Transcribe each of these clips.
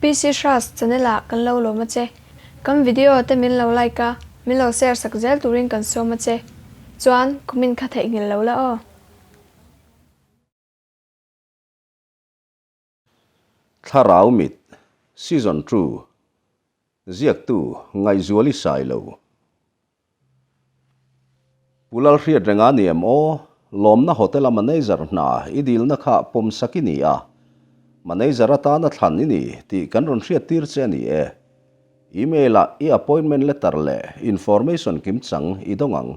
PC Hras channel ah kan lo lawm a che. Kan video te min lo like a, min lo share sak zel turin kan sawm a che. Chuan comment kha theihnghilh lo la aw. Thlarau Mit, Season Two, Ziaktu Ngaihzuali Sailo. Pu Lalhriat renga ni em aw? Lawmna Hotel-a manager hna i dilna kha pawmsak i ni a, manager atana thlan i ni tih kan rawn hriattir che a ni e. Email-ah i appointment letter leh information kimchang i dawng ang.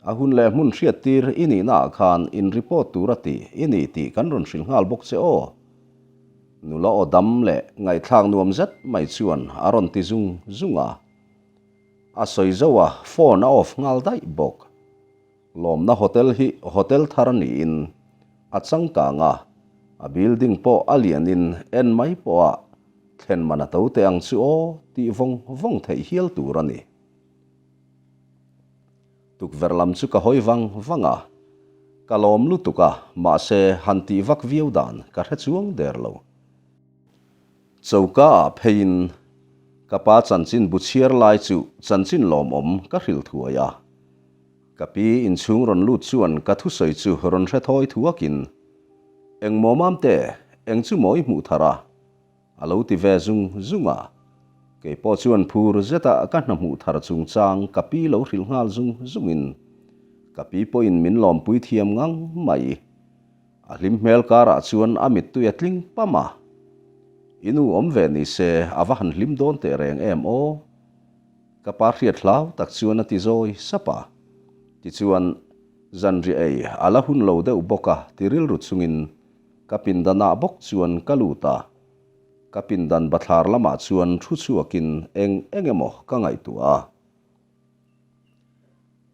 A hun leh hmun hriattir i nihnaah khan in report tur a ti i ni tih kan rawn hrilh nghal bawk che aw. Nula aw dam leh ngaihthlak nuam zet mai chuan a rawn ti zung zung a. A sawi zo a, phone a off nghal daih bawk. Lawmna hotel hi hotel thar niin a changkang a, a building pawh a lianin en mai pawha thlen man a to teh ang chu aw tih vawng vawng theih hial tur a ni. Tukverh lam chu ka hawi vang vang a, ka lawm lutuk a, mahse han tih vak viau dan ka hre chuang der lo. Choka ah pheiin ka pa chanchin bu chhiar lai chu chanchin lawmawm ka hrilh thuai a. Ka pi inchhung rawn lut chuan ka thusawi chu rawn hre thawi thuakin, Engmaw Mamte, eng chu maw i hmuh thar a? A lo ti ve zung zung a, kei pawh chuan phur zeta ka hna hmuh thar chungchang ka pi lo hrilh nghal zung zungin ka pi pawhin min lawmpui thiam ngang mai. A hlim hmel karah chuan a mittui a tling pam a, I nu awm ve ni se a va han hlim dawn teh reng em aw? Ka pa hriat hlau tak chuan a ti zawi sap a, tichuan zanriah ei a la hun lo deuh bawk a ti rilru chungin Ka pindanah bawk chuan ka lut a, ka pindan bathlar lamah chuan thu chhuakin eng eng emaw ka ngaihtuah a.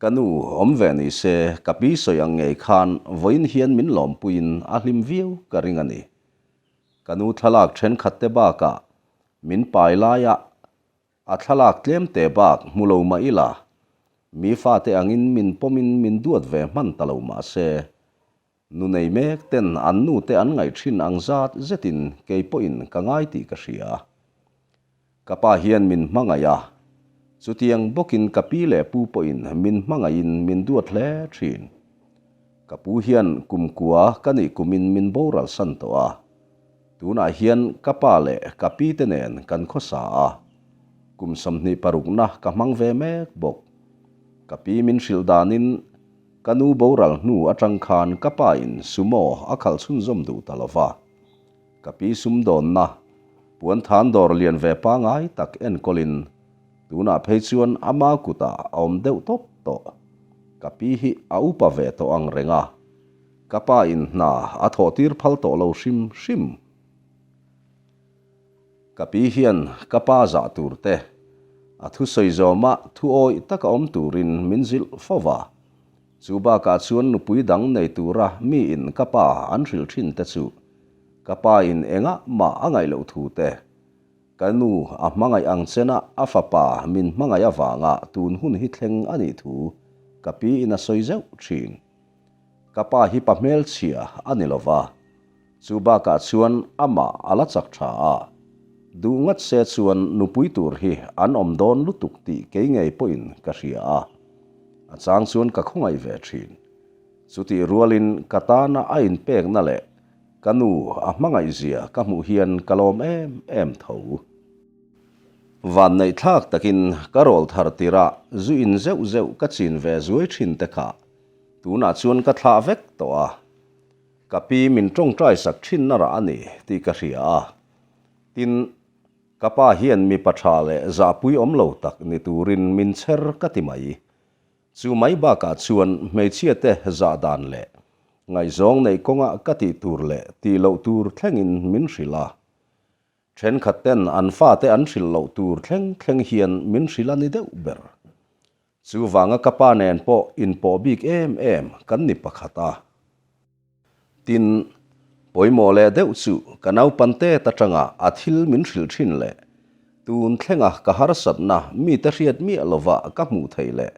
Ka nu awm ve ni se ka pi sawi ang ngei khan vawiin hian min lawmpuiin a hlim viau ka ring a ni. Ka nu thlalak thenkhat te bakah min pai laia a thlalak tlem te bak hmu lo mah ila, mi fate angin min pawmin min duat ve hman ta lo mah se, Nu nei mek ten an nu te an ngaih thin ang zat zetin kei pawhin ka ngai tih ka hria. Ka pa hian min hmangaih a, chutiang bawkin ka pi leh pu pawhin min hmangaihin min duat hle thin. Ka pu hian kumkua ka nih kumin min boral san tawh a, tunah hian ka pa leh ka pi te nen kan khawsa a, kum 26 na ka hmang ve mek bawk. Ka pi min hrilh danin Ka nu boral hnu atang khan ka pa in sumo a khalh chhunzawm duh ta lo va. Ka pi sumdawnna, puan than dawr lian ve pangai tak enkawlin tunah phei chuan ama kutah a awm deuh tawp tawh. Ka pi hi a upa ve tawh ang reng a, ka pa in hna a thawh tir phal tawh lo hrim hrim. Ka pi hian ka pa zah tur te, a thusawi zawma thu awih taka awm turin min zilh fo va. Chu bakah chuan nupui dang nei tura miin ka pa an hrilh thin te chu ka pa in engah mah a ngaih loh thu te, ka nu a hmangaih ang chena a fapa min hmangaih avanga tun hun hi thleng a nih thu ka pi in a sawi zeuh thin. Ka pa hi pa hmelchhia a ni lova. Chu bakah chuan amah a la chak tha a, duh ngat se chuan nupui tur hi an awm dawn lutuk tih kei ngei pawhin ka hria a, a chang chuan ka khawngaih ve thin. Chutih rualin ka tana a inpekna leh ka nu a hmangaihzia ka hmuh hian ka lawm em em tho. Vanneihthlak takin ka rawl thar tirah zu in zeuh zeuh ka chin ve zuai thin te kha tunah chuan ka thlah vek tawh a. Ka pi min tawngtai sak thinna rah a ni tih ka hria a, tin, ka pa hian mipa tha leh zahpui awm lo tak ni turin min chher ka ti mai. Chu mai bakah chuan hmeichhia te zah dan leh ngaihzawng neih kawnga ka tih tur leh tih loh tur thlengin min hrilh a. Thenkhat ten an fate an hrilh loh tur thleng thleng hian min hrilh a ni deuh ber. Chuvanga ka pa nen pawh inpawh bik em em kan ni pakhat a. Tin, pawimawh leh deuh chu ka naupante ta tanga a thil min hrilh thin leh tun thlenga ka harsatna mite hriat miah lova ka hmuh theih leh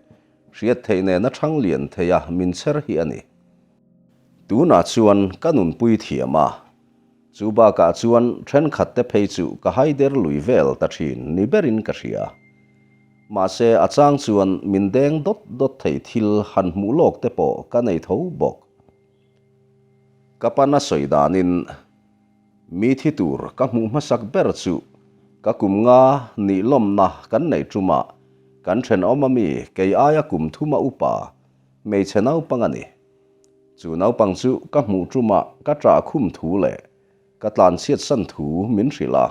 hriat theih nena thang lian theia min chher hi a ni. Tunah chuan ka nunpui thiam a. Chu bakah chuan thenkhat te phei chu ka haider lui vel ta thin ni berin ka hria. Mahse a chang chuan min deng dawt dawt thei thil han hmuh lawk te pawh ka nei tho bawk. Ka pan a sawi danin mi thi tur ka hmuh hmasak ber chu ka kum nga nih lawmna kan neih tumah kan thenawm ami kei aia kum thuma upa hmeichhe naupang a ni. Chu naupang chu ka hmuh tumah ka ṭah khum thu leh ka tlanchhiat san thu min hrilh a.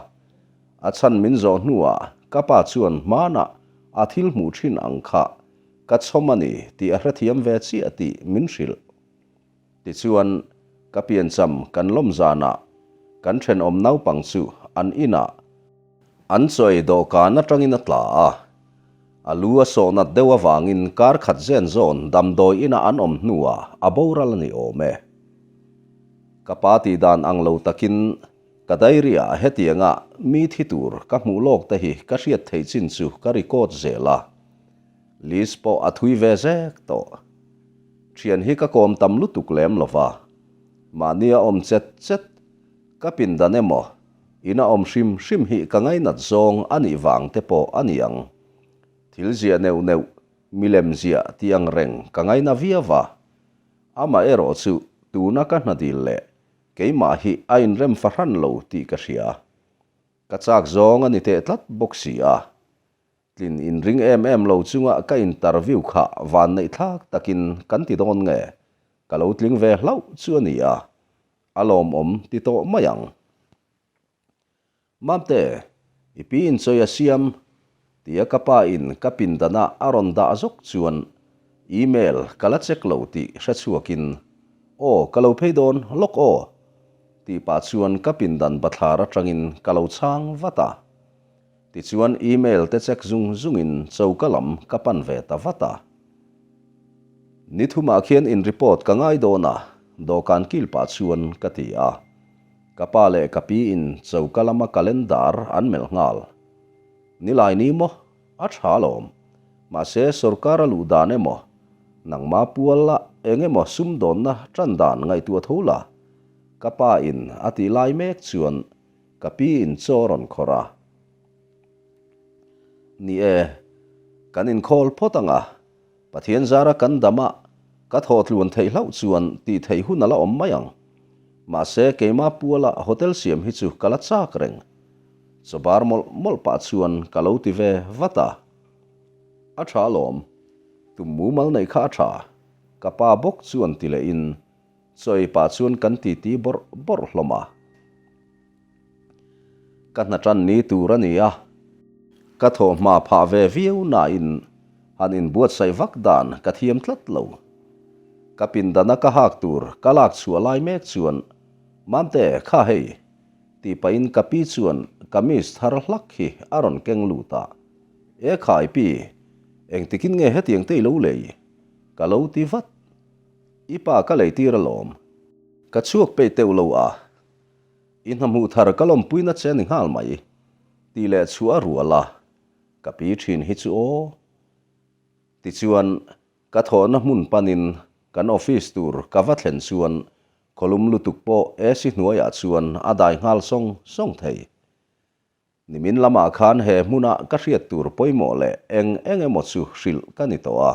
A chhan min zawh hnuah ka pa chuan hmanah a thil hmuh ṭhin ang kha ka chhawm a ni tih a hrethiam ve chiah tih min hrilh. Tichuan, ka piancham kan lawm zanah kan ṭhenawm naupang chu an inah An chawi dawhkan atangin a tla a, a lu a sawh nat deuh avangin kar khat zen zawn damdawi inah an awm hnuah a boral a ni awm e. Ka pa tih dan ang lo takin ka diary ah hetianga mi thi tur ka hmuh lawk te hi ka hriat theih chin chu ka record zel a, list pawh a thui ve zek tawh. Thian hi ka kawm tam lutuk lem lova, mahni a awm chet chet ka pindan emaw Ina awm hrim hrim hi ka ngainat zawng a nih vang te pawh a ni ang. Thil ziah neuh neuh, milem ziah tih ang reng ka ngaina viau va. Amah erawh chu tuna ka hna dil leh keimah hi a inrem fahran lo tih ka hria. Ka chak zawng a ni teh tlat bawk si a. Tlin inring em em lo chunga ka interview kha van neih thlak takin kan ti dawn nge? Ka lo tling ve hlauh chu a ni a, a lawmawm ti tawh mai ang. Mamte, i pi in chawi a siam, tia ka pa in ka pindana a rawn dah zawk chuan email ka la check lo tih hre chhuakin, Aw, ka lo phei dawn lawk aw, tih pah chuan ka pindan bathlar atangin ka lo chhang vat a. Tichuan email te check zung zungin choka lam ka pan ve ta vat a. Ni thumah khian in report ka ngai dawn a, dawhkan kil pah chuan ka ti a. Ka pa leh ka pi in choka lama calendar an melh nghal. Nilai ni maw? A tha alawm. Mahse sorkar a luh dan emaw, nangma pual la eng emaw sumdawnna tan dan ngaihtuah tho la? Ka pa in a ti lai mek chuan Ka pi in chaw rawn khawrh a. Ni e, kan inkhawl phawt ang a, Pathian zara kan dam a, ka thaw tluan theih hlauh chuan tih theih hun a la awm mai ang. Mahse, keima puala hotel siam hi chu ka la chak reng. Chaw bar mawlh mawlh pah chuan ka lo ti ve vat a. A tha alawm, tum mumal neih kha a tha, ka pa bawk chuan ti lehin Chawi pah chuan kan titi bawrh bawrh hlawm a. Ka hna tan ni tur a ni a, ka thawhhma phah ve viau nain han inbuatsaih vak dan ka thiam tlat lo. Ka pindana ka hak tur ka lak chhuah lai mek chuan, Mamte, kha hei, tih pahin ka pi chuan kamis thar hlak hi a rawn keng lut a. E khai pi, engtikin nge hetiang te i lo lei? Ka lo ti vat. I pa ka lei tir alawm. Ka chhuak peih teuh lo a. I hna hmuh thar ka lawmpuina che ni nghal mai. Tih leh chhuah a rual a. Ka pi thin hi chu aw. Tichuan, ka thawhna hmun panin kan office tur ka va thlen chuan khawlum lutuk pawh AC hnuaiah chuan a dai nghal sawng sawng thei. Nimin lamah khan he hmuna ka hriat tur pawimawh leh eng eng emaw chu hrilh ka ni tawh a.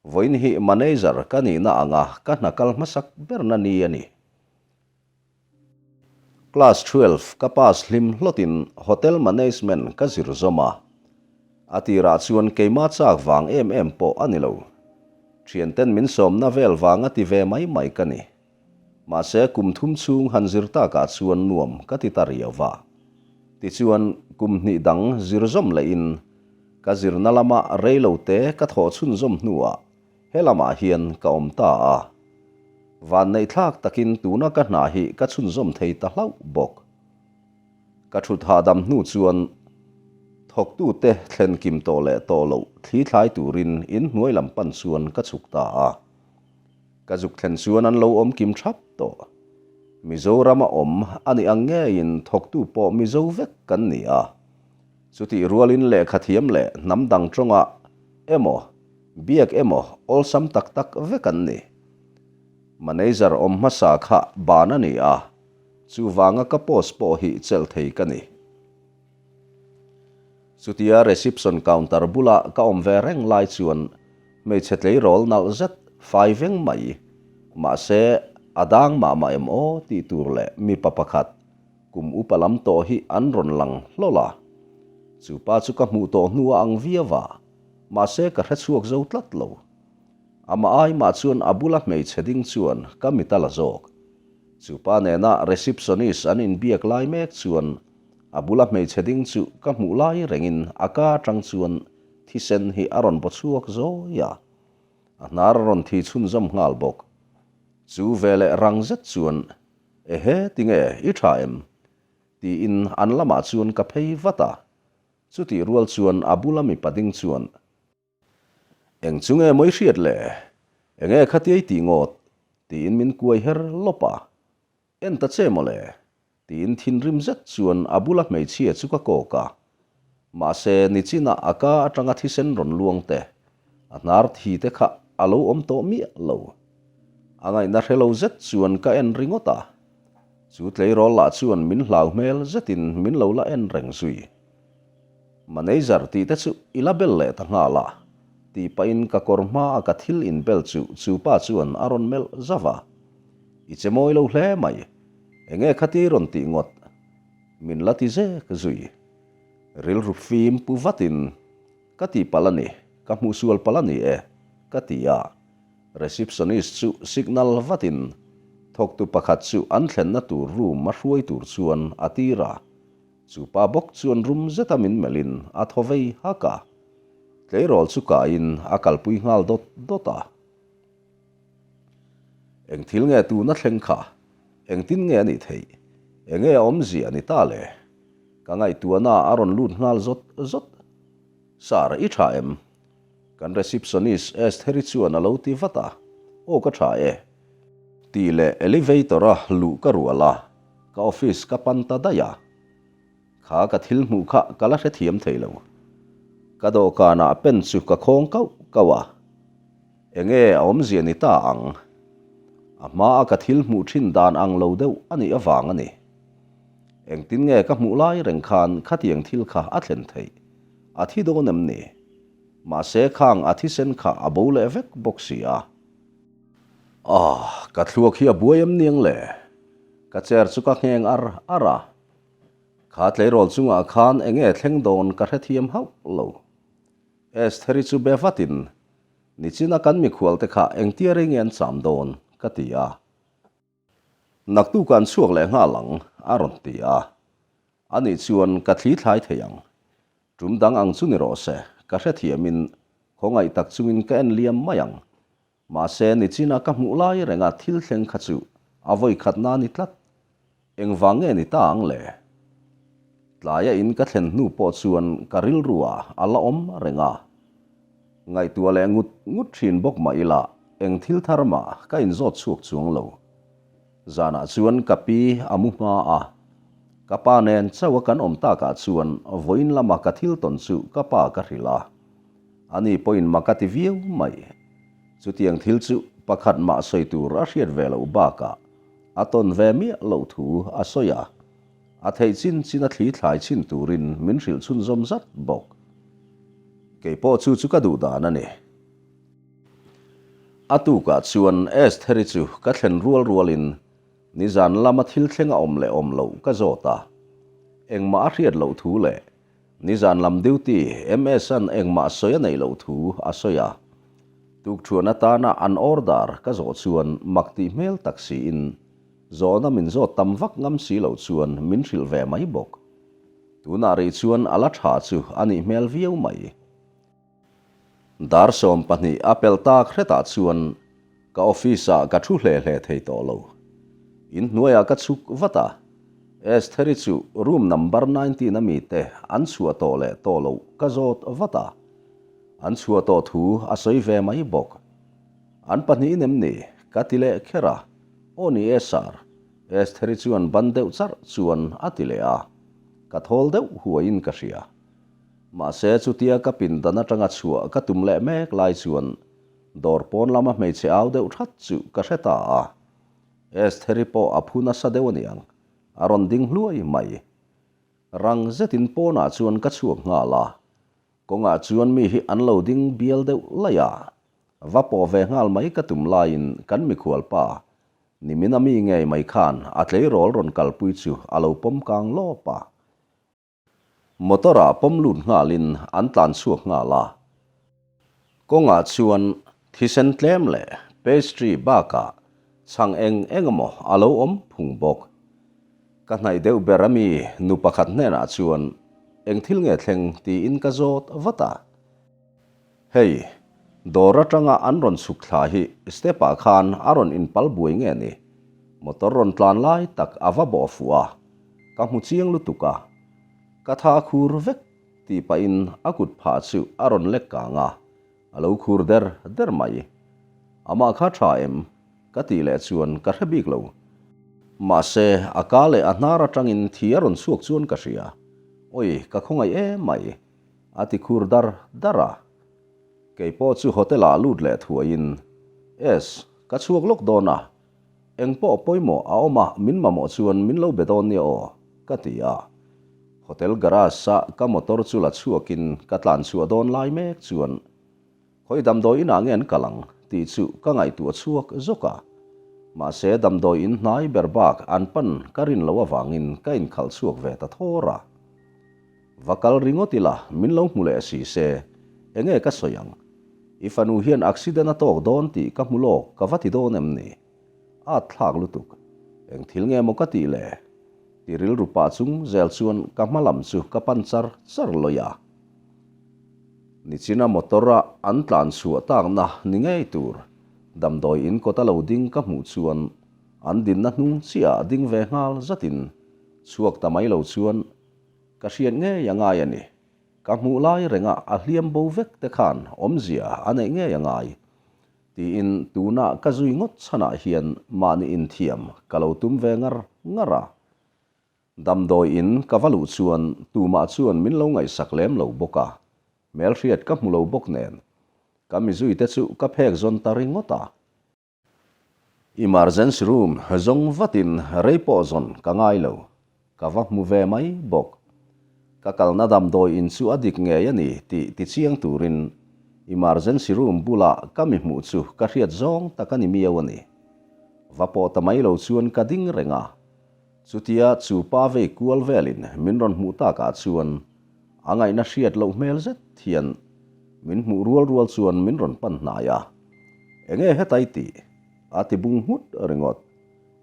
Vawiin hi manager ka nihna anga ka hna kal hmasak berna ni a ni. Class 12 ka pass hlim hlawtin Hotel Management ka zir zawm a. A tirah chuan keima chak vang em em pawh a ni lo. Thianten min sawmna vel vanga ti ve mai mai ka ni. Mahse kum thum chhung han zir takah chuan nuam ka ti ta riau va. Tichuan kum hnih dang zir zawm lehin ka zirna lama rei lo te ka thawh chhunzawm hnuah he lamah hian ka awm ta a. Vanneih thlak takin tuna ka hna hi ka chhunzawm thei ta hlauh bawk. Ka thut hahdam hnu chuan thawktute thlen kim tawh leh tawh loh thli thlai turin inhnuai lam pan chuan ka chhuk ta a. Ka zuk thlen chuan an lo awm kim thap tawh. Mizorama awm a nih ang ngeiin thawktu pawh Mizo vek kan ni a. Chutih rualin lehkha thiam leh hnam dang tawngah emaw, biak emaw awlsam tak tak vek an ni. Manager awm hmasa kha ban a ni a. Chuvanga ka post pawh hi chelh thei ka ni. Chutia reception counter bula ka awm ve reng lai chuan hmeichhe tleirawl nalh zet fai veng mai, mahse a dang mah mah em aw tih tur leh mipa pakhat kum upa lam tawh hi an rawn lang hlawl a. Chu pa chu ka hmuh tawh hnu a ang viau a, mahse ka hrechhuak zo tlat lo. Amah ai mah chuan a bula hmeichhe ding chuan ka mit a la zawk. Chu pa nena receptionist an inbiak lai mek chuan a bula hmeichhe ding chu ka hmuh lai rengin a ka atang chuan thisen hi a rawn baw chhuak zawi a, a hnar a rawn thi chhunzawm nghal bawk. Chu veleh rang zet chuan, Ehe, tinge, i tha em? tiin an lamah chuan ka phei vat a. Chutih rual chuan a bula mipa ding chuan, Eng chu nge maw i hriat le? Enge khatia i tih ngawt? tiin min kuai her lawp a. En ta che maw le? tiin thinrim zet chuan a bula hmeichhia chu ka kawk a. Mahse, nichinah a ka atanga thisen rawn luang te, a hnar thi te kha a lo awm tawh miah lo. A ngaihna hre lo zet chuan ka en ringawt a. Chu tleirawl lah chuan min hlau hmel zetin min lo la en reng zui. Manager tih te chu i la bel leh ta nghal a, tih pahin ka kawr hma a ka thil in bel chu chu pa chuan a rawn melh zauh a. I che mawi lo hle mai, enge khatia i rawn tih ngawt? Min la ti zek zui. Rilru fim pu vatin, Ka tih palh a ni, ka hmuh sual palh a ni e, ka ti a. Receptionist chu signal vatin thawktu pakhat chu an thlenna tur room a hruai tur chuan a tir a. Chu pa bawk chuan rum zeta min melhin a thaw vei hak a. Tleirawl chu kaiin a kalpui nghal dawt dawt a. Eng thil nge tuna thleng kha? Engtin nge a nih theih? Enge a awmzia ni ta le? Ka ngaihtuahna a rawn lut nghal zawt zawt. Sir, i tha em? Kan receptionist Estheri chuan a lo ti vat a. Aw ka tha e. Tih leh elevator-a luh ka rual a. Ka office ka pan ta daih a, kha ka thil hmuh kha ka la hrethiam thei lo. Ka dawhkanah pen chu ka khawng kauh kauh a, enge a awmzia ni ta ang? A hmaa ka thil hmuh thin dan ang lo deuh a nih avang a ni. Engtin nge ka hmuh lai reng khan khatiang thil kha a thlen theih? A thi dawn em ni? Mahse khang a thisen kha a bo leh vek bawk si a. Ah, ka thluak hi a buai em niang le? Ka chair chu ka ngheng ar ar a. Kha tleirawl chungah khan enge thleng dawn ka hrethiam hauh lo. Estheri chu be vatin, Nichina kan mikhual te kha engtia rei nge an cham dawn? ka ti a. Naktuk an chhuak leh nghal ang, a rawn ti a. Anih chuan ka thli thlai thei ang. Tum dang ang chu ni rawh se, ka hrethiamin khawngaih tak chungin ka en liam mai ang. Mahse, nichina ka hmuh lai renga thil thleng kha chu a vawi khatna a ni tlat. Engvang nge ni ta ang le? Tlaia in ka thlen hnu pawh chuan ka rilru ah a la awm reng a. Ngaihtuah leh ngut ngut thin bawk mah ila eng thil thar mah ka inzawt chhuak chuang lo. Zanah chuan ka pi a mu hma a, ka pa nen chauh a kan awm takah chuan vawiin lama ka thil tawn chu ka pa ka hrilh a. Ani pawhin mak a ti viau mai. Chutiang thil chu pakhat mah sawi tur a hriat ve loh bakah a tawn ve miah loh thu a sawi a, a theih chin chin a thli thlai chin turin min hrilh chhunzawm zat bawk. Kei pawh chu chu ka duh dan a ni. A tukah chuan Estheri chu ka thlen rual rualin nizan lama thil thleng a awm leh awm loh ka zawt a, engmah a hriat loh thu leh Nizan lam duty MS-a'n engmah sawi a neih loh thu a sawi a. Tukṭhuan atana an order ka zawh chuan mak tih hmel tak siin zawhna min zawt tam vak ngam si loh chuan min hrilh ve mai bawk. Tunah rih chuan a la ṭha chu a nih hmel viau mai. Dar 12 a pel tak hretah chuan ka office-ah ka thu hle hle thei tawh lo. In hnuaiah ka chhuk vat a, Estheri chu room number 19 a mite an chhuah tawh leh tawh loh ka zawt vat a, an chhuah tawh thu a sawi ve mai bawk. An pahnihin em ni? ka ti leh kher a, Aw ni e sir, Estheri chuan ban deuh charh chuan a ti leh a, ka thawl deuh huaiin ka hria. Mahse, chutia ka pindan atanga chhuah ka tum leh mek lai chuan dawr pawn lama hmeichhe au deuh that chu ka hre ta a. Estheri pawh a phu nasa deuh aniang. a rawn ding hluai mai. Rang zetin pawnah chuan ka chhuak nghal a, kawngah chuan mi hi an lo ding bial deuh laih a, va pawh ve nghal mai ka tum laiin kan mikhual pa nimin a mi ngei mai khan a tleirawl rawn kalpui chu a lo pawm kang lawp a. Motor-ah pawm lut nghalin an tlan chhuak nghal a. Kawngah chuan thisen tlem leh pastry bakah chhang eng eng emaw a lo awm phung bawk. Ka hnaih deuh ber ami nu pakhat hnenah chuan eng thil nge thleng tiin ka zawt vat a. Hei, dawr atanga an rawn chhuk thla hi step-ah khan a rawn inpal buai nge ni? Motor rawn tlan lai tak a va bawh fuh a, ka hmu chiang lutuk a. Ka tha khur vek tih pahin a kut phah chu a rawn lek kang a, a lo khur der der mai. Amah kha tha em? Ka tih leh chuan ka hre bik lo. Mahse, a ka leh a hnar atangin thi a rawn chhuak chuan ka hria. Oi, ka khawngaih em mai. A ti khur dar dar a. Kei pawh chu hotel ah lut leh thuaiin, Es, ka chhuak lawk dawn a, eng pawh pawimawh a awm a min mamawh chuan min lo be dawn nia aw, ka ti a. Hotel garage a ka motor chu la chhuakin ka tlan chhuah dawn lai mek chuan, Khawi damdawi inah nge an kal ang? tih chu ka ngaihtuah chhuak zawk a. Mahse damdawi in hnai ber bak an pan ka rin loh avangin ka inkhalh chhuak ve ta thawr a. Va kal ringawt ila min lo hmu leh si se, enge ka sawi ang? I fanu hian accident a tawk dawn tih ka hmu lawk ka va ti dawn em ni? At thlak lutuk. Eng thil nge maw ka tih le? Ti rilru pah chung zel chuan ka hma lam chu ka pan char char lawih a. Nichina motor a an tlan chhuah takna ni ngei tur damdawi in kawta lo ding ka hmuh chuan an dinna hnung chiah ah ding ve nghal zatin chhuak ta mai lo chuan Ka hriat ngei a ngai a ni. Ka hmuh lai renga a hliam bo vek te khan awmzia a neih ngei a ngai. Tiin tuna ka zui ngawt chhanah hian mahni inthiam ka lo tum ve ngar ngar a. Damdawi in ka va luh chuan tumah chuan min lo ngaihsak lem lo bawk a, hmelhriat ka hmu lo bawk nen ka mizui te chu ka phek zawn ta ringawt a. Emergency room zawng vatin rei pawh zawn ka ngai lo, ka va hmu ve mai bawk. Ka kalna damdawi in chu a dik ngei a ni tih tichiang turin emergency room bula ka mi hmuh chu ka hriat zawng tak a ni miau a ni. Va pawh ta mai lo chuan ka ding reng a, chutia chu pa vei kual velin min rawn hmuh takah chuan a ngaihna hriat loh hmel zet hian min hmuh rual rual chuan min rawn pan hnai a. Enge hetai tih? A ti bung nghut ringawt.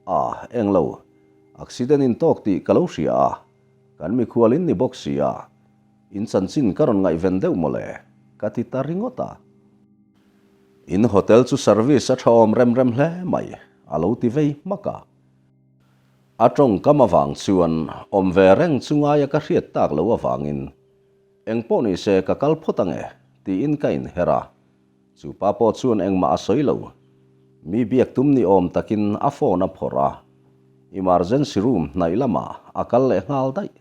A, englo. Accident in tawk tih ka lo hria a, kan mikhual in ni bawk si a, in chanchin ka rawn ngaihven deuh mawle, ka ti ta ringawt a. In hotel chu service a tha awm rem rem hle mai, a lo ti vei hmak a. A tawngkam avang chuan awm ve reng chu ngaia ka hriat tak loh avangin engpawh nise ka kal phawt ange tiin ka inher a. Chu pa pawh chuan engmah a sawi lo. Mi biak tum ni awm takin a phone a phawrh a, emergency room hnaih lamah a kal leh nghal daih.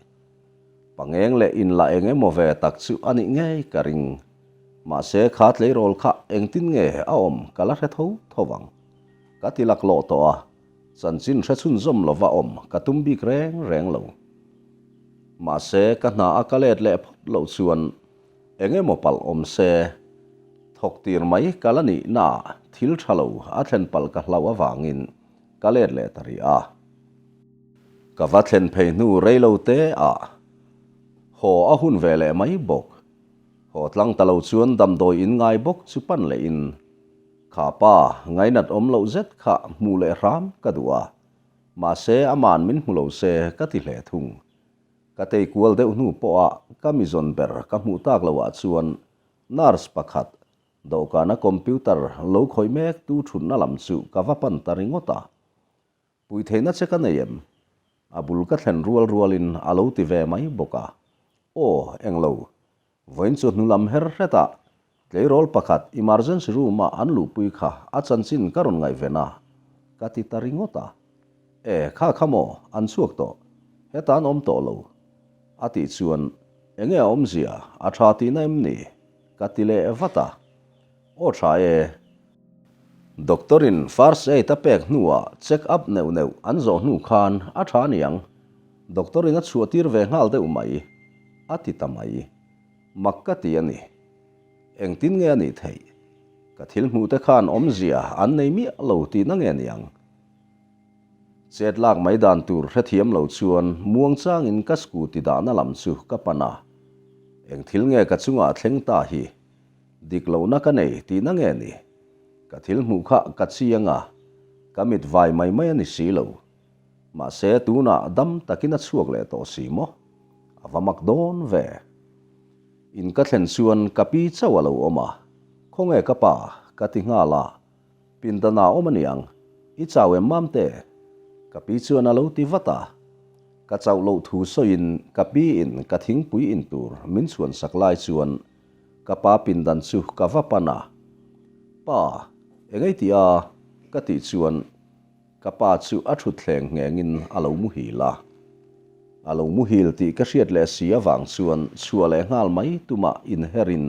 Pangeng leh inla eng emaw ve tak chu a nih ngei ka ring. Mahse kha tleirawl kha engtin nge a awm ka la hre tho tho vang. Ka ti laklawh tawh a, chanchin hre chhunzawm lova awm ka tum bik reng reng lo. Mahse ka hna a ka let leh phawt loh chuan Eng emaw palh awm se, thawk tir mai ka la nih naah thil tha lo a thlen palh ka hlauh avangin ka let leh ta rih a. Ka va thlen phei hnu rei lo te ah haw a hun ve leh mai bawk. Haw tlang ta lo chuan damdawi in ngai bawk chu pan leh in kha pa ngainat awm loh zet kha hmuh leh hram ka duh a, mahse aman min hmu lo se ka ti hle thung. Ka tei kual deuh hnu pawha ka mi zawn ber ka hmuh tak loah chuan nurse pakhat dawhkana computer lo khawih mek tu thutna lam chu ka va pan ta ringawt a. Pui theihna che ka nei em? A bul ka thlen rual rualin a lo ti ve mai bawk a. Aw, englo. Vawiin chu hnu lam her hretah tleirawl pakhat emergency room-a an luhpui kha a chanchin ka rawn ngaihven a, ka ti ta ringawt a. E, kha kha maw, an chhuak tawh. Heta an awm tawh lo. A tih chuan, Enge a awmzia, a tha tihna em ni? ka ti leh vat a. Aw tha e. Doctor-in first aid a pek hnuah check up neuh neuh an zawh hnu khan a tha niang. Doctor in a chhuah tir ve nghal deuh mai, a ti ta mai. Mak ka ti a ni. Engtin nge a nih theih? Ka thil hmuh te khan awmzia an nei miah lo tihna nge niang? Chet lak mai dan tur hrethiam lo chuan muangchangin ka scooty dahna lam chu ka pan a. Eng thil nge ka chungah thleng ta hi? Dik lohna ka nei tihna nge ni? Ka thil hmuh kha ka chiang a, ka mit vai mai mai a ni si lo. Mahse tunah dam takin a chhuak leh tawh si maw? A va mak dawn ve. In ka thlen chuan ka pi chauh a lo awm a, Khawnge ka pa? ka ti nghal a. Pindan ah awm a niang, i chau em Mamte? Ka pi chuan a lo ti vat a. Ka chauh loh thu sawiin ka pi in ka thingpui in tur min chhuan sak lai chuan ka pa pindan chu ka va pan a. Pa, engei tih a? ka tih chuan ka pa chu a thutthleng nghengin a lo muhil a. A lo muhil tih ka hriat leh si avang chuan chhuah leh nghal mai tumah inherin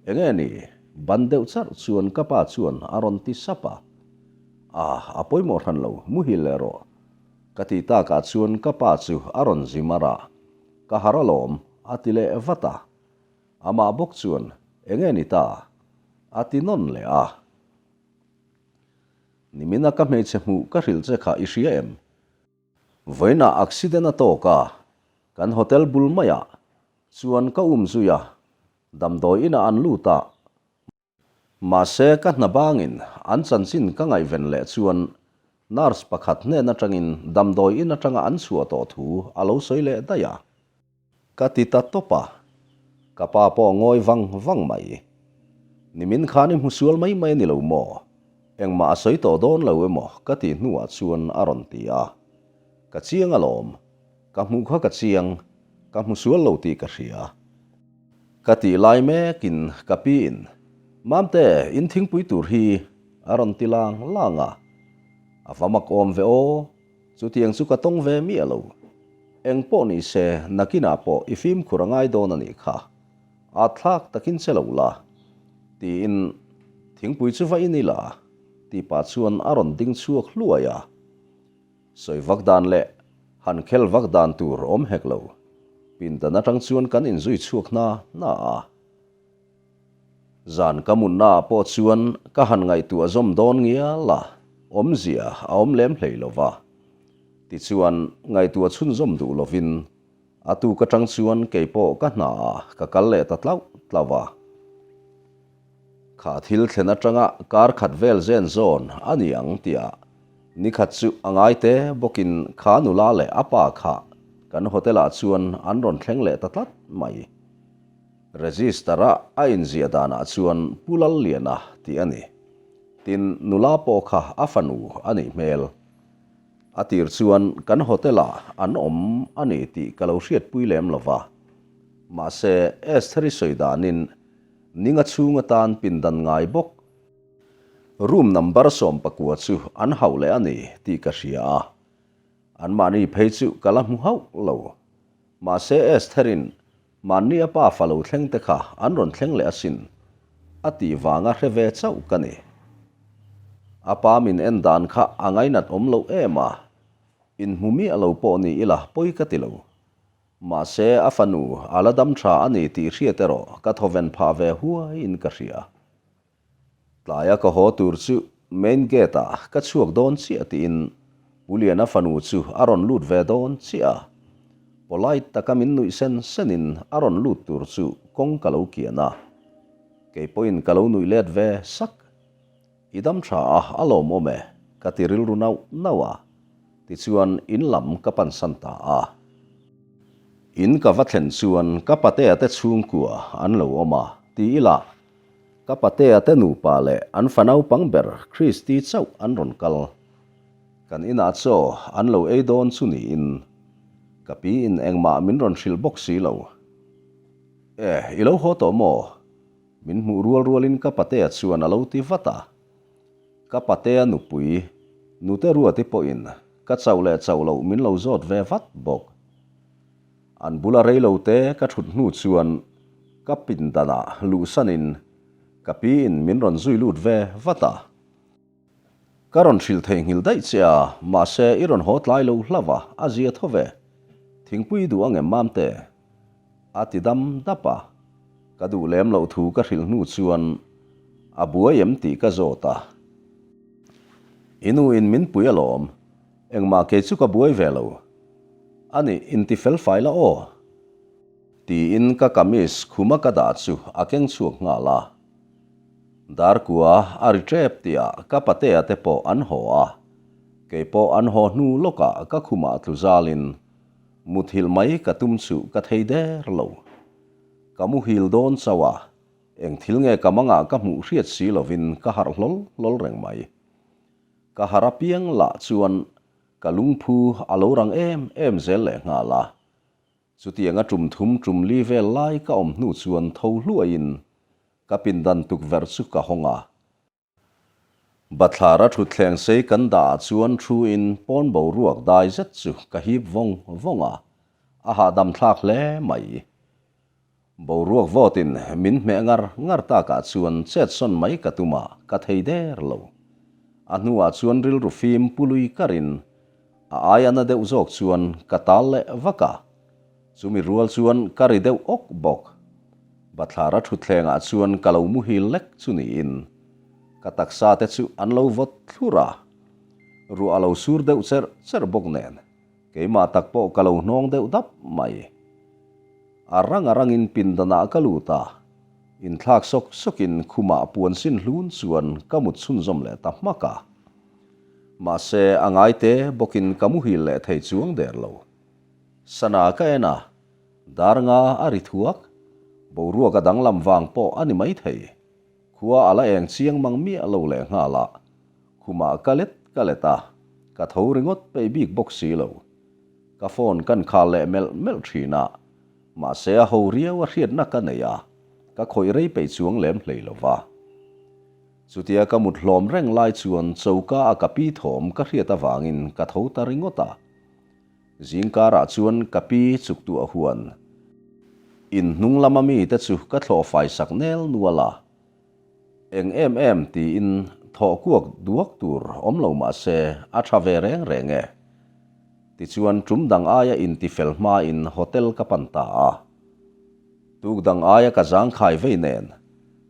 Enge ni? Ban deuh charh chuan ka pa chuan a rawn ti sap a. Ah, a pawimawh hran lo, muhil leh rawh. Ka tih takah chuan ka pa chu a rawn zi mar a. Ka har alawm, a ti leh vat a. Amah bawk chuan, Enge ni ta? A ti nawn leh a. Nimina ka hmeichhe hmuh ka hrilh che kha i hria em? Vawiinah accident a tawk a, kan hotel bul maiah chuan ka um zui a, damdawi inah an lut a. Mahse ka hna bangin an chanchin ka ngaihven leh chuan nurse pakhat hnen atangin damdawi in atanga an chhuah tawh thu a lo sawi leh daih a. Ka ti ta tawp a, ka pa pawh ngawi vang vang mai. Nimin khan i hmu sual mai mai a ni lo maw? Engmah a sawi tawh dawn lo emaw ka tih hnuah chuan a rawn ti a. Ka chiang alawm, ka hmuh kha ka chiang, ka hmu sual lo tih ka hria. Ka tih lai mekin ka piin, Mamte, in thingpui tur hi a rawn ti lang lang a. A va mak awm ve aw, Chutiang chu ka tawng ve miah lo. Eng pawh ni se, nakinah pawh i fimkhur a ngai dawn a nih kha. At thlak takin che lo la. Tiin thingpui chu va in ila, tih pah chuan a rawn ding chhuak hluai a. Sawi vak dan leh han khel vak dan tur awm hek lo. Pindan atang chuan kan inzui chhuak hna hna a. Zan ka munna ah pawh chuan ka han ngaihtuah zawm dawn ngial a, awmzia a awm lem hlei lo va. Tichuan, ngaihtuah chhunzawm duh lovin a tuk atang chuan kei pawh ka hna ah ka kal leh ta tlauh tlauh a. Kha thil thlen atanga kar khat vel zen zawn a ni ang tihah nikhat chu a ngai te bawkin kha nula leh a pa kha kan hotel ah chuan an rawn thleng leh ta tlat mai. Register-a a inziah danah chuan Pu Lalliana tih a ni. Tin, nula pawh kha a fanu a nih hmel. A tir chuan kan hotel-ah an awm a ni tih ka lo hriatpui lem lo va. Mahse, Estheri sawi danin ninga chhung atan pindan ngai bawk. Room number 19 chu an hauh leh a ni tih ka hria a. Anmahni phei chu ka la hmu hauh lo. Mahse, Estherin Mahni a pa fa lo thleng te kha an rawn thleng leh asin, a tih vanga hre ve chauh ka ni. A pa min en dan kha a ngainat awm loh em a, inhmu miah lo pawh ni ila pawi ka ti lo. Mahse a fanu a la dam tha a ni tih hriat erawh ka thawven phah ve huaiin ka hria. Tlaia ka haw tur chu main gate ah ka chhuak dawn chiah tiin Pu Liana fanu chu a rawn lut ve dawn chiah a. Polite taka min nuih sen senin a rawn lut tur chu kawng ka lo kian a. Kei pawhin ka lo nuih let ve sak. I dam tha a, a lawmawm e, ka ti rilru nauh nauh a. Tichuan in lam ka pansan ta a. In ka va thlen chuan ka patea te chhungkua an lo awm a, ti ila Ka patea te nupa leh an fa naupang ber Christy chauh an rawn kal. Kan inah chaw an lo ei dawn chu niin ka pi in engmah min rawn hrilh bawk si lo. E, i lo haw tawh maw? Min hmuh rual rualin ka patea chuan a lo ti vat a. Ka patea nupui, Nute Ruati pawhin ka chauh leh chauh loh min lo zawt ve vat bawk. An bula reilo te ka thut hnu chuan ka pindanah luhsanin ka piin min rawn zui lut ve vat a. Ka rawn hrilh theihnghilh daih che a, mahse i rawn haw tlai lo hlauh a, a zia tho ve. Thingpui duh angem Mamte? A ti dam dap a. Ka duh lem loh thu ka hrilh hnu chuan a buai em tih ka zawt a. I nu in min pui alawm, engmah kei chu ka buai ve lo. A nih inti fel fai la aw. Tiin ka kamis khuma ka dah chu a keng chhuak nghal a. Darkua a ri tep tihah ka patea te pawh an haw a, kei pawh an haw hnu lawkah ka khumah tlu zalin muthilh mai ka tum chu ka thei der lo. Ka muhil dawn chauh a, eng thil nge ka mangah ka hmuh hriat si lovin ka harh hlawl hlawl reng mai. Ka harh apiang lah chuan ka lungphu a lo rang em em zel leh nghal a. Chutianga tum thum tum li vel lai ka awm hnu chuan tho hluaiin ka pindan tukverh chu ka hawng a. Bathlara thutthleng sei kan dah ah chuan thu in pawn boruak dai zet chu ka hip vawng vawng a, a hahdam thlak hle mai. Boruak vawt in min hmeh ngar ngar tak ah chuan chet sawn mai ka tum a, ka thei der lo. A hnu ah chuan rilru fim pului kar in a aia na deuh zawk chuan ka tal leh vak a, Chumi rual chuan ka ri deuh awk bawk. Bathlara thutthleng ah chuan ka lo muhil lek chu niin ka taksa te chu an lo vawt thlur a. Ruah a lo sur deuh cherh cherh bawk nen keimah tak pawh ka lo hnawng deuh dap mai. A rang a rangin pindanah ka lut a, inthlak sawk sawkin khumah puan sin hlun chuan ka mut chhunzawm leh ta hmak a. Mahse a ngaite bawkin ka muhil leh thei chuang der lo. Sana ka en a, dar nga a ri thuak, boruak a danglam vang pawh a ni maithei. Khua a la eng chiang mang miah lo leh nghal a, khumah ka let ka let a, ka tho ringawt peih bik bawk si lo. Ka phone kan khal leh melh melh thin a, mahse a ho riau a hriatna ka nei a, ka khawih rei peih chuang lem hlei lo va. Chutia ka mut hlawm reng lai chuan choka a ka pi thawm ka hriat avangin ka tho ta ringawt a. Zingkarah chuan ka pi chuktuah huan in hnung lama mite chu ka thlawh fai sak nel nual a, eng em em tiin thawh kuak duak tur awm lo mah se a tha ve reng reng e. Tichuan tum dang aia intifel hmain hotel ka pan ta a. Tuk dang aia ka zangkhai vei nen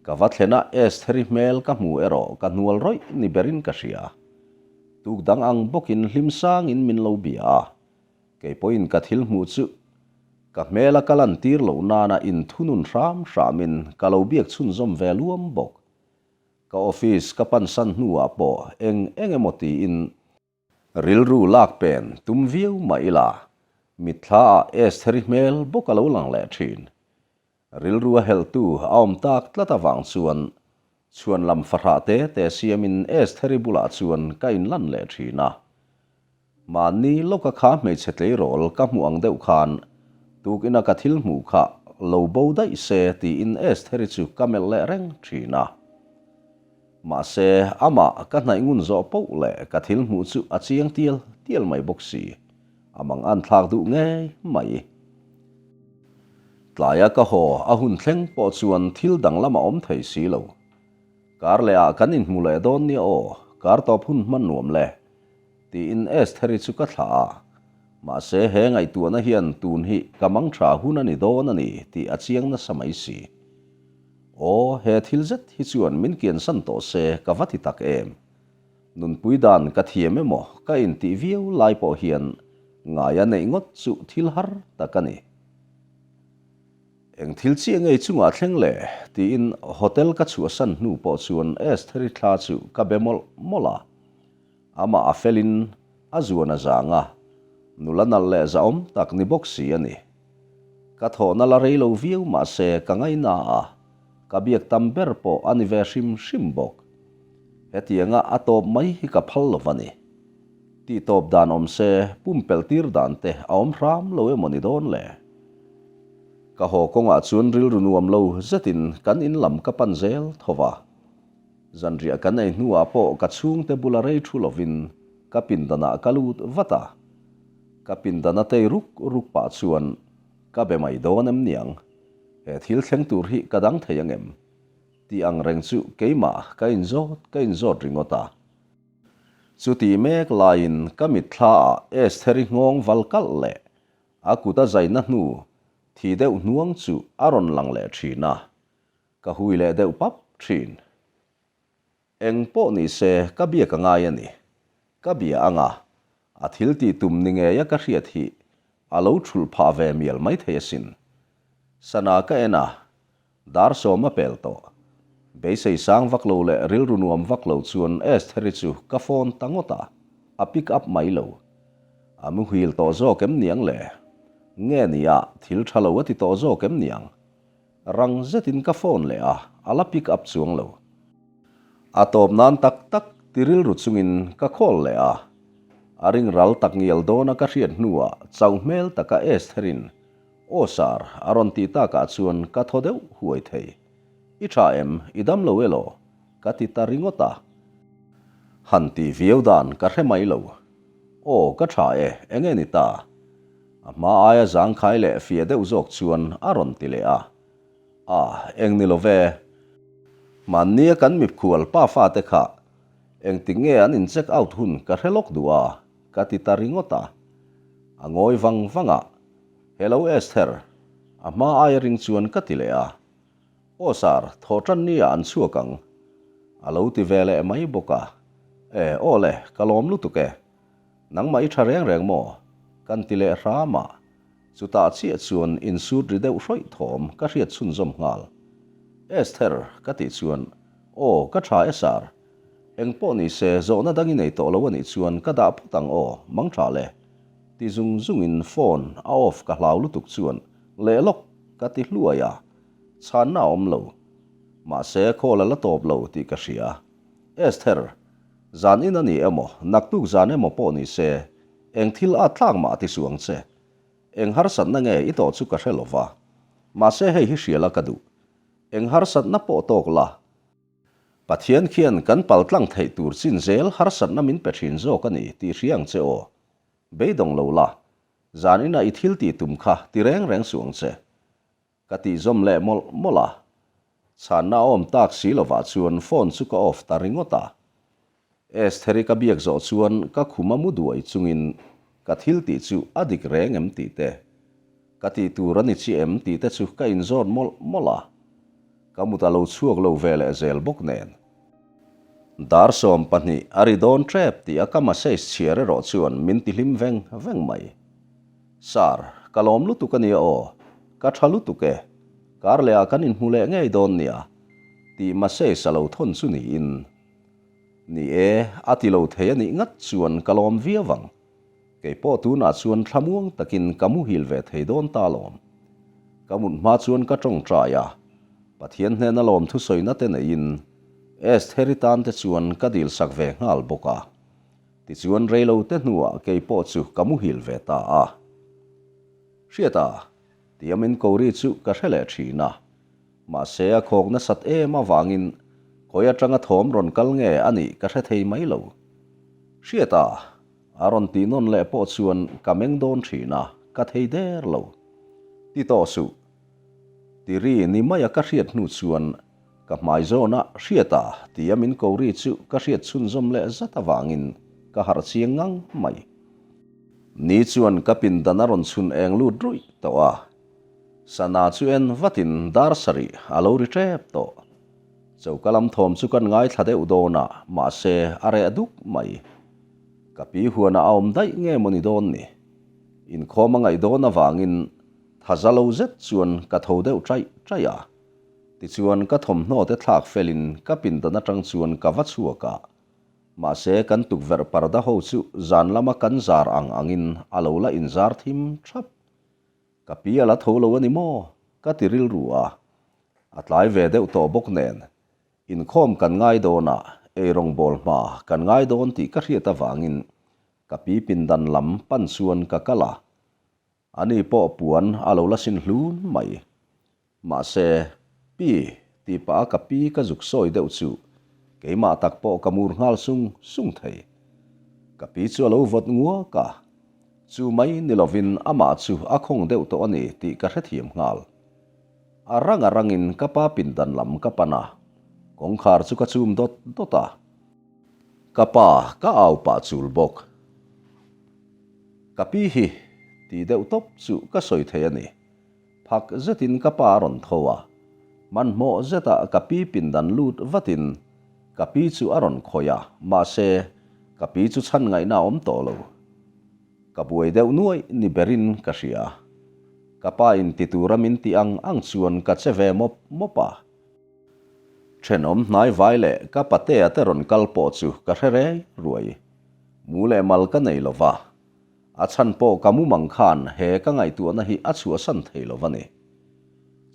ka va thlena Estheri hmel ka hmu erawh ka hnual rawih ni berin ka hria. Tuk dang ang bawkin hlim sangin min lo bia a, kei pawhin ka thil hmuh chu ka hmela ka lantir loh nana inthunun hram hramin ka lo biak chhunzawm ve luam bawk. Ka office ka pansan hnuah pawh eng eng emaw tiin rilru lak pen tum viau mah ila mitthla ah Estheri hmel bawk a lo lang leh thin. Rilru a helhtu a awm tak tlat avang chuan chhuan lam fahrah te te siamin Estheri bulah chuan ka inlan leh thin a. Mahni lawka kha hmeichhe tleirawl ka hmuh ang deuh khan tukina ka thil hmuh kha lo bo daih se tiin Estheri chu ka melh leh reng thin a. Mahse amah ka hnaih ngun zawh poh leh ka thil hmuh chu a chiang tial tial mai bawk si. A mang an thlak duh ngei mai. Tlaia ka haw a hun thleng pawh chuan thil danglam a awm thei si lo. Kar leh ah kan inhmu leh dawn nia aw, kar tawp hun hman nuam le, tiin Estheri chu ka thlah a. Mahse he ngaihtuahna hian tun hi ka mang tha hun a ni dawn a ni tih a chiang nasa mai si. Aw, he thil zet hi chuan min kiansan tawh se ka va ti tak em. Nunpui dan ka thiam emaw ka intih viau lai pawh hian ngaia neih ngawt chu thil har tak a ni. Eng thil chiah ngei chungah thleng le? tiin hotel ka chhuahsan hnu pawh chuan Estheri thla chu ka be mawlh mawlh a. Amah a felin a zuan a zang a, nula nalh leh zahawm tak ni bawk si a ni. Ka thawhna la rei lo viau mahse ka ngaina a, ka biak tam ber pawh a ni ve hrim hrim bawk. Hetianga a tawp mai hi ka phal lo va ni. Tih tawp dan awm se, pumpelh tir dan te a awm hram lo emaw ni dawn le? Ka haw kawngah chuan rilru nuam lo zetin kan in lam ka pan zel tho va. Zanriah kan ei hnuah pawh ka chhungte bula rei thu lovin ka pindanah ka lut vat a. Ka pindana tei ruk ruk pah chuan ka be mai dawn em niang? He thil thleng tur hi ka dang thei angem? Tih ang reng chu keimah ka inzawt ka inzawt ringawt a. Chutih mek laiin ka mitthla ah Estheri nghawng val kalh leh. A kut a zaina hnu thi deuh hnuang chu a rawn lang leh thin a, ka hui leh deuh pap thin. Eng pawh ni se ka biak a ngai a ni. Ka bia ang a, a thil tih tum ni ngeia ka hriat hi a lo thulh phah ve mial maithei asin. Sana ka en a, dar sawm a pel tawh. Beisei sang vak lo leh rilru nuam vak lo chuan Estheri chu ka phone ta ngawt a, a pick up mai lo. A muhil tawh zawk em niang le? Nge nia thil tha lo a ti tawh zawk em niang? Rang zetin ka phone leh a, a la pick up chuang lo. A tawp nan tak tak ti rilru chungin ka call leh a. A ring ral tak ngial dawna ka hriat hnuah chauh hmel taka Estherin, Aw sir, a rawn tih takah chuan ka thaw deuh huai thei. I tha em? I dam lo elaw? Ka ti ta ringawt a. Han tih viau dan ka hre mai lo. Aw, ka tha e, enge ni ta? A hma aia zangkhai leh fiah deuh zawk chuan a rawn ti leh a. A, eng ni lo ve. Hmannia kan mipkhual pa fate kha engtik nge an in check out hun ka hre lawk duh a, ka ti ta ringawt a. A ngawi vang vang a, Hello Esther, a hma aia ring chuan ka ti leh a. Aw sir, thawh tan ni ah an chhuak ang. A lo ti ve leh mai bawk a. E, aw le, ka lawm lutuk e. Nangmah i tha reng reng maw? Kan ti leh hram a. Chutah chiah chuan insut ri deuh hrawih thawm ka hriat chhunzawm nghal. Esther, ka tih chuan, Aw, ka tha e sir. Eng pawh ni se, zawhna dang i nei tawh lo a nih chuan ka dah phawt ang aw, mang tha le. Ti zung zungin phone a off ka hlau lutuk chuan leh lawk ka ti hluai a. Chhanna a awm lo. Mahse, call a la tawp lo tih ka hria. Esther, zan in a ni emaw, naktuk zan emaw pawh ni se, eng thil at tlak mah ti suh ang che. Eng harsatna nge i tawh chu ka hre lo va. Mahse hei hi hria la ka duh. Eng harsatna pawh tawk la. Pathian khian kan paltlang theih tur chin zel harsatna min pe thin zawk a ni tih hria ang che aw. Beidawng lo la. Zan inah i thil tih tum kha ti reng reng suh ang che. Ka tih zawm leh mawlh mawlh a. Chhanna a awm tak si lovah chuan phone chu ka off ta ringawt a. Estheri ka biak zawh chuan ka khum a mu duai chungin ka thil tih chu a dik reng em tih te, ka tih tur a ni chiah em tih te chu ka inzawt mawlh mawlh a. Ka mut a lo chhuak lo ve leh zel bawk nen. Dar 12 a ri dawn tep tih a ka message chhiar erawh chuan min ti hlim veng veng mai. Sir, ka lawm lutuk a nia aw. Ka tha lutuk e. Kar leh ah kan inhmu leh ngei dawn nia. Tih message a lo thawn chu niin. Ni e, a ti lo thei a nih ngat chuan ka lawm viau ang. Kei pawh tunah chuan thlamuang takin ka muhil ve thei dawn ta lawm. Ka mut hma chuan ka tawngtai a, Pathian hnena lawm thusawina te neiin Estheri tan te chuan ka dilsak ve nghal bawk a. Tichuan reilo te hnuah kei pawh chu ka muhil ve ta a. Hriata, tia min ko ri chu ka hre leh thin a. Mahse a khawk nasat em avangin khawi atanga thawm rawn kal nge a nih ka hre thei mai lo. Hriata, a rawn tih nawn leh pawh chuan ka meng dawn thin a, ka thei der lo. Ti tawh suh. Ti ri ni maia ka hriat hnu chuan Ka hmai zawna hriata tia min ko ri chu ka hriat chhunzawm leh zat avangin ka harh chiang ngang mai. Ni chuan ka pindan a rawn chhun eng lut ruih tawh a, sana chu en vatin dar sarih a lo ri tep tawh. Choka lam thawm chu kan ngaithla deuh dawn a, mahse a reh duk mai. Ka pi huanah a awm daih nge maw ni dawn ni? Inkhawm a ngaih dawn avangin thaza lo zet chuan ka tho deuh chaih chaih a. Tichuan ka thawmhnaw te thlak felin ka pindan atang chuan ka va chhuak a, mahse kan tukverh parda ho chu zan lama kan zar ang angin a lo la inzar thim thap. Ka pi a la tho lo a ni maw? ka ti rilru a, a tlai ve deuh tawh bawk nen inkhawm kan ngai dawn a, eirawng bawl hma kan ngai dawn tih ka hriat avangin ka pi pindan lam pan chuan ka kal a, ani pawh puan a lo la sin hlun mai. Mahse, Pi, tih pah a ka pi ka zuk sawi deuh chu keimah tak pawh ka mur nghal sung sung thei. Ka pi chu a lo vawt nguak a, chu mai ni lovin amah chu a khawng deuh tawh a ni tih ka hrethiam nghal. A rang a rangin ka pa pindan lam ka pan a, kawngkhar chu ka chum dawt dawt a. Ka pa ka au pah chul bawk. Ka pi hi! tih deuh tawp chu ka sawi thei a ni. Phak zetin ka pa a rawn tho a, hmanhmawh zetah ka pi pindan lut vatin ka pi chu a rawn khawih a, mahse, ka pi chu chhan ngaihna a awm tawh lo. Ka buai deuh nuaih ni berin ka hria. Ka pa in ti tura min tih ang ang chuan ka che ve mawp mawp a. Thenawm hnai vai leh ka patea te rawn kal pawh chu ka hre rei ruai. Mu leh mal ka nei lo va. A chhan pawh ka mumang khan he ka ngaihtuahna hi a chhuahsan thei lo va ni.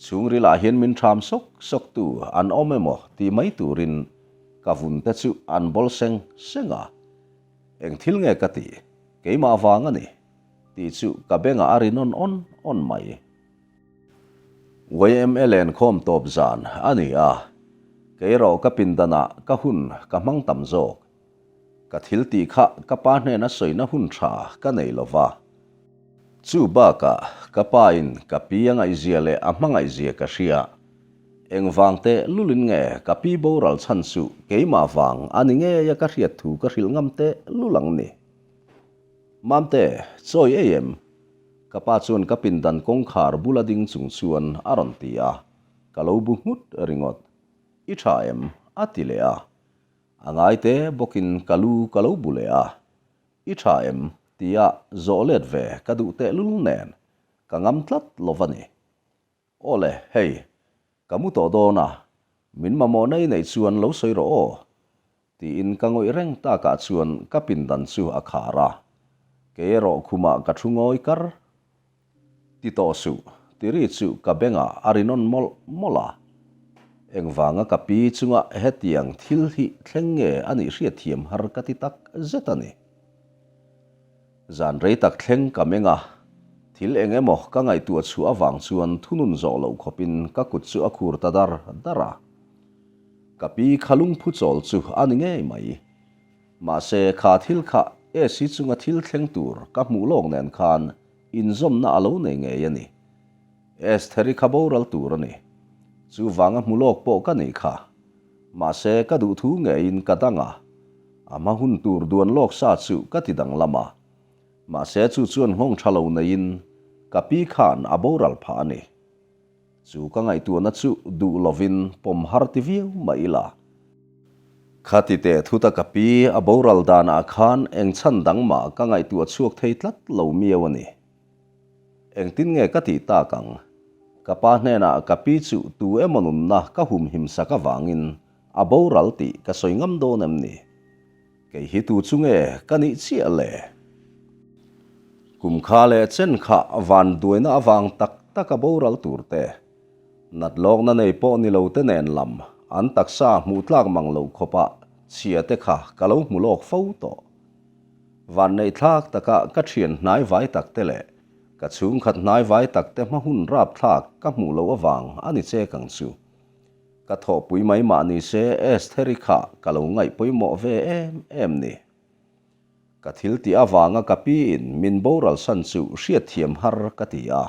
Chhungrilah hian min ṭham sawk sawk tu an awm emaw tih mai turin ka vun te chu an bawl seng seng a. Eng thil nge ka tih? Keimah vang a ni tih chu ka bengah a ri nawn awn awn mai. YMA lenkhawm tawp zan a ni a, kei erawh ka pindanah ka hun ka hmang tam zawk. Ka thil tih kha ka pa hnena sawina hun tha ka nei lo va. Chu bakah ka pa in ka pi a ngaihzia leh a hmangaihzia ka hria. Engvang teh lulin nge ka pi boral chhan chu keimah vang a ni ngei a ka hriat thu ka hrilh ngam teh lul ang ni. Mamte, chawi ei em? Ka pa chuan ka pindan kawngkhar bula ding chung chuan a rawn ti a, ka lo bu nghut ringawt. I tha em? a ti leh a. A ngai te bawkin ka lu ka lo bu leh a. I tha em? tia zawh let ve ka duh tehlul nen ka ngam tlat lo va ni. Aw le, hei, ka mu tawh dawn a, min mamawhna i neih chuan lo sawi rawh aw, tiin ka ngawih reng takah chuan ka pindan chu a khar a, kei erawh khumah ka thu ngawi kar. Ti tawh suh, ti ri chu ka bengah a ri nawn mawlh mawlh a. Engvanga ka pi chunga hetiang thil hi thleng nge a nih hriatthiam har ka ti tak zet a ni. Zan rei tak thleng ka meng a, thil eng emaw ka ngaihtuah chhuah avang chuan thunun zawh loh khawpin ka kut chu a khur ta dar dar a. Ka pi kha lungphu chawl chu a ni ngei mai. Mahse kha thil kha AC chunga thil thleng tur ka hmuh lawk nen khan inzawmna a lo nei ngei a ni. Estheri kha boral tur a ni. Chuvanga hmu lawk pawh ka nih kha. Mahse ka duhthu ngeiin ka dang a. A hma hun tur duan lawk sa chu ka ti danglam a. Mahse chu chuan nghawng tha lo neiin ka pi khan a boral phah a ni. Chu ka ngaihtuahna chu duh lovin pawm har ti viau mah ila. Khati teh thuta ka pi a boral danah khan eng chhan dang mah ka ngaihtuah chhuak thei tlat lo miau a ni. Engtin nge ka tih tak ang? Ka pa hnenah ka pi chu tu emaw nunna ka humhim sak avangin a boral tih ka sawi ngam dawn em ni? Kei hi tu chu nge ka nih chiah le? Kum kha leh chen kha van duaina avang tak tak a boral tur te, nat lawkna nei pawh ni lo te nen lam an taksa hmuh tlak mang lo khawpa chhia te kha ka lo hmu lawk fo tawh. Vanneih thlak taka ka thian hnai vai tak te leh ka chhungkhat hnai vai tak te hma hun rap thlak ka hmuh loh avang a ni chek ang chu. Ka thawhpui mai mah ni se Estheri kha ka lo ngaih pawimawh ve em em ni. Ka thil tih avanga ka pi in min boral san chu hriatthiam har ka ti a.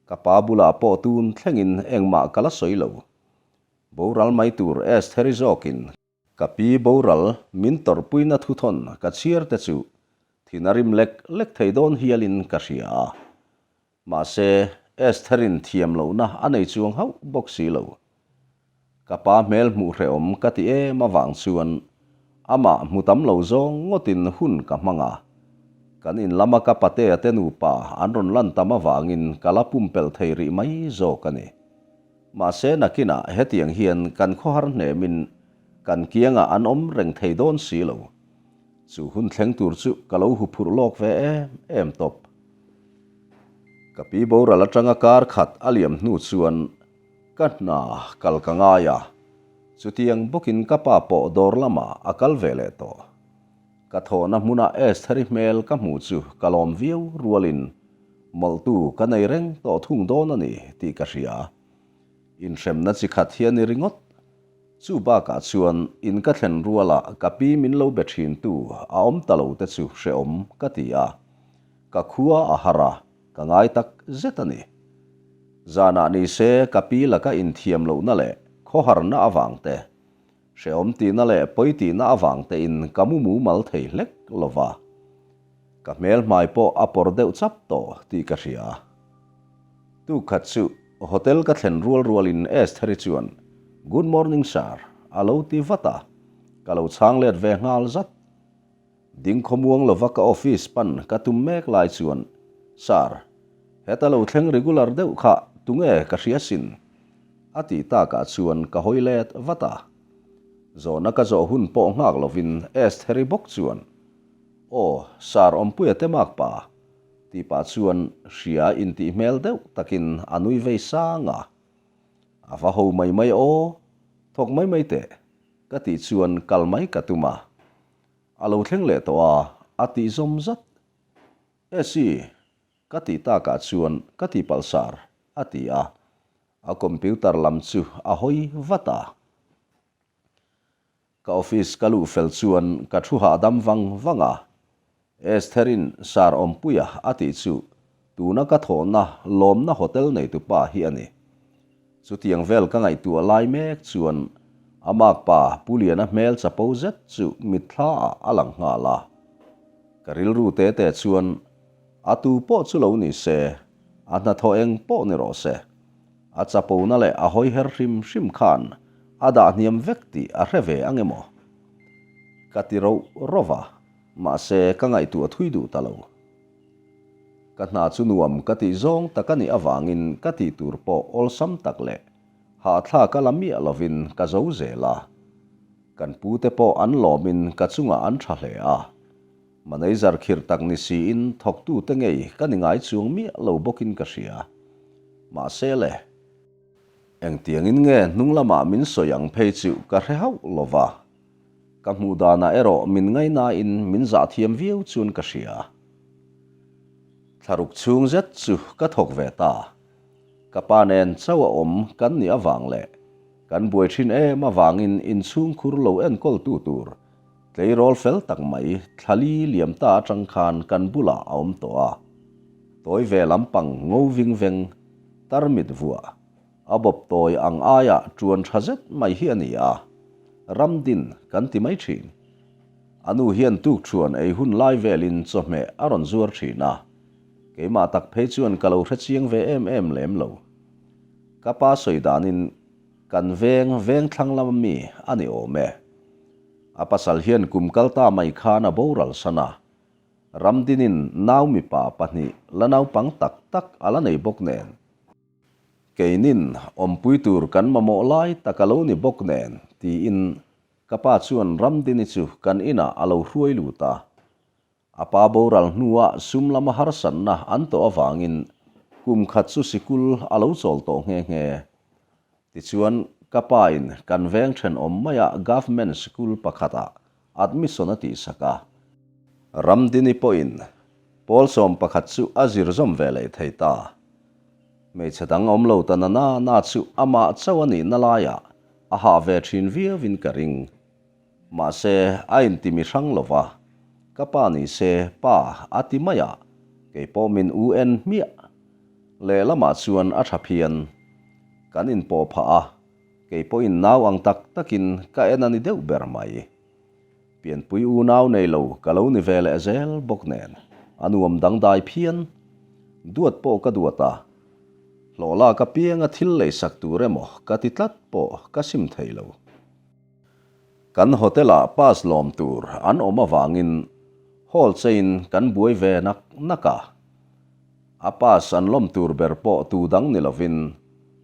Ka pa bulah pawh tun thlengin engmah ka la sawi lo. Boral mai tur Estheri zawkin Ka pi boral min tawrhpuina thuthawn ka chhiar te chu thin a rim lek lek thei dawn hialin ka hria a. Mahse, Estherin thiam lohna a nei chuang hauh bawk si lo. Ka pa hmel hmuh hrehawm ka ti em avang chuan amah hmu tam lo zawng ngawtin hun ka hmang a. Kan in lama ka patea te nupa an rawn lan tam avangin ka la pumpelh thei rih mai zawk a ni. Mahse nakinah hetiang hian kan khawhar hnemin kan kiangah an awm reng thei dawn si lo. Chu hun thleng tur chu ka lo huphurh lawk ve em em tawp. Ka pi boral atanga kar khat a liam hnu chuan ka hna kal ka ngai a, chutiang bawkin ka pa pawh dawr lamah a kal ve leh tawh. Ka thawhna hmuna Estheri hmel ka hmuh chu ka lawm viau rualin Mawlhtu ka nei reng tawh thung dawn a ni tih ka hria. Inhremna chi khat hi a ni ringawt. Chu bakah chuan in ka thlen rualah ka pi min lo be thintu a awm ta lo te chu hrehawm ka ti a. Ka khua a har a, ka ngai tak zet a ni. Zanah ni se ka pi laka inthiam lohna leh khawharna avang te, Hrehawm tihna leh pawi tihna avang tein ka mu mumal thei hlek lo va. Ka hmel hmai pawh a pawr deuh chap tawh tih ka hria. Tuk khat chu hotel ka thlen rual rualin Estheri chuan Good morning sir a lo ti vat a, ka lo chhang let ve nghal zat. Ding khawmuang lova ka office pan ka tum mek lai chuan, Sir, heta lo thleng regular deuh kha tunge ka hria sin? a tih takah chuan ka hawi let vat a. Zawhna ka zawh hun pawh nghak lovin Estheri bawk chuan, Aw, Sir Awmpuia te mak pa, tih pah chuan hria intih hmel deuh takin a nui vei sang a. A va ho mai mai aw, thawk mai mai teh, ka tih chuan kal mai ka tum a. A lo thleng leh tawh a, a tih zawm zat. Esi, ka tih takah chuan ka tihpalh sar, a ti a. A computer lam chu a hawi vat a. Ka office ka luh fel chuan ka thu hahdam vang vang a. Estherin Sir Awmpuia a tih chu tuna ka thawhna lawmna hotel neitupa hi a ni. Chutiang vel ka ngaihtuah lai mek chuan a makpa Pu Liana hmel chapo zet chu mitthla ah a lang nghal a. Ka rilru te te chuan a tu pawh chu lo ni se, a hnathawh eng pawh ni rawh se, a chapona leh a hawiher hrim hrim khan a dah hniam vek tih a hre ve ang emaw? Ka ti roh roh a, mahse ka ngaihtuah thui duh ta lo. Ka hna chu nuam ka tih zawng tak a nih avangin ka tih tur pawh awlsam tak leh hahthlak a la miah lovin ka zo zel a. Kan pute pawh an lawmin ka chungah an tha hle a. Manager khirh tak ni siin thawktute ngei ka ni ngai chuang miah lo bawkin ka hria. Mahse le. Engtiangin nge hnung lamah min sawi ang phei chu ka hre hauh lo va. Ka hmuh danah erawh min ngainain min zah thiam viau chuan ka hria. Thlaruk chhung zet chu ka thawk ve ta. Ka pa nen chauh a awm kan nih avang leh kan buai thin em avangin inchhungkhur lo enkawltu tur tleirawl fel tak mai thlali liam ta atang khan kan bulah a awm tawh a. Tawi ve lampang ngo ving veng tarmit vuah a bawp tawi ang aia tuan tha zet mai hi a ni a, ram din kan ti mai thin. A nu hian tukthuan ei hun lai velin chawhmeh a rawn zuar thin a, keimah tak phei chuan ka lo hre chiang ve em em lem lo. Ka pa sawi danin kan veng veng thlang lama mi a ni awm e. A pasal hian kum kal ta mai khan a boral san a, ram dinin nau mipa pahnih la naupang tak tak a la nei bawk nen. Keinin awmpui tur kan mamawh lai tak a lo ni bawk nen, tiin ka pa chuan Ramdini chu kan inah a lo hruai lut a. A pa boral hnuah sum lama harsatna an tawh avangin kum khat chu sikul a lo chawl tawh nghe nghe. Tichuan, ka pain kan veng thenawm maia government sikul pakhatah admission a tihsak a. Ramdini pawhin pawl 11 chu a zir zawm ve leh thei ta. Hmeichhe dang awm lo ta na na na chu amah chauh a nihna laiah a hah ve thin viauin ka ring. Mahse, a inti mi hrang lo va, ka pa ni se pa a ti mai a, kei pawh min u en hmiah. Lehlamah chuan a tha phian. Kan inpawh phah a, Kei pawhin nau ang tak takin ka en a ni deuh ber mai. Pianpui unau nei lo ka lo ni ve leh zel bawk nen a nuam dangdai phian. Duat pawh ka duat a, hlawh lak apianga thil leisak tur emaw ka ti tlat pawh ka sim thei lo. Kan hotel-ah pass lawm tur an awm avangin hall chein kan buai ve nak nak a. A pass an lawm tur ber pawh tu dang ni lovin